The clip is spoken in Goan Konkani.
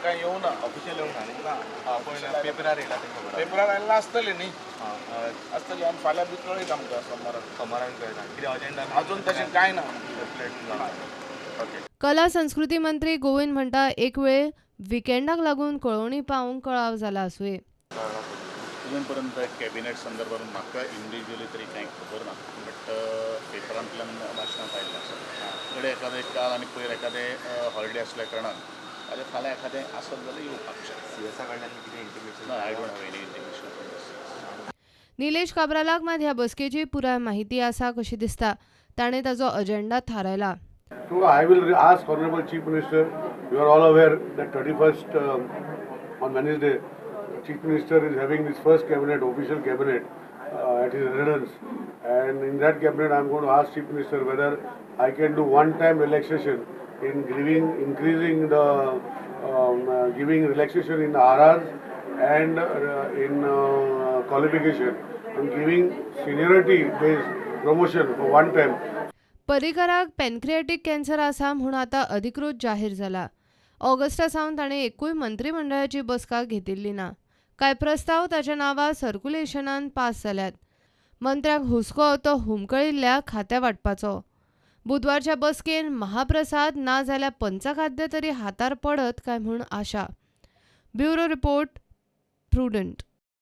काय येवना, ऑफिशियल येवना न्ही? पळय पेपरार येयला तें खबर. पेपरार आयला आसतलें न्ही, आसतलें. आनी फाल्यां बी कळयता आमकां सोमाराक. सोमाराक कळयता कितें अजेंडा? अजून तशें कांय ना. ओके. कला संस्कृती मंत्री गोविंद म्हणटा, एक वेळ विकेंडाक लागून कळोवणी पावोवंक कळाव जाला आसुये. अजून पर्यंत कॅबिनेट संदर्भात म्हाका इंडिव्हिज्युअली तरी कांय खबर ना, बट पेपरांतल्यान भाशणांत आयिल्लें आसा. घडये एखादें काल आनी पयर एखादें हॉलिडे आसल्या कारणान ताजें फाल्यां एखादें आसत जाल्यार येवपाक शकता. सीएसा कडल्यान कितें इंटिमेशन? ना, I don't have any intimation. Nilesh काब्रालाक मात ह्या बसकेची पुराय माहिती आसा कशी दिसता. ताणें ताजो अजेंडा थारायला. So I will ask Honorable Chief Minister, you are all aware that 31st on Wednesday, Chief Minister is having his first cabinet, official cabinet at his residence, and in that cabinet I am going to ask Chief Minister whether I can do one-time relaxation in giving, increasing the giving relaxation in RRs and in qualification and giving seniority based promotion for one time. पर्रीकराक pancreatic cancer आसा म्हूण आतां अधिकृत जाहीर जाला. ऑगस्टा सावन ताणें एकूय मंत्रीमंडळाची बसका घेतिल्ली ना. कांय प्रस्ताव ताच्या नांवार सर्क्युलेशनान पास जाल्यात. मंत्र्यांक हुस्को तो हुमकळिल्ल्या खात्या वांटपाचो. बुधवारच्या बसकेन महाप्रसाद ना जाल्यार पंचखाद्य तरी हातार पडत काय म्हूण आशा. Bureau report, Prudent.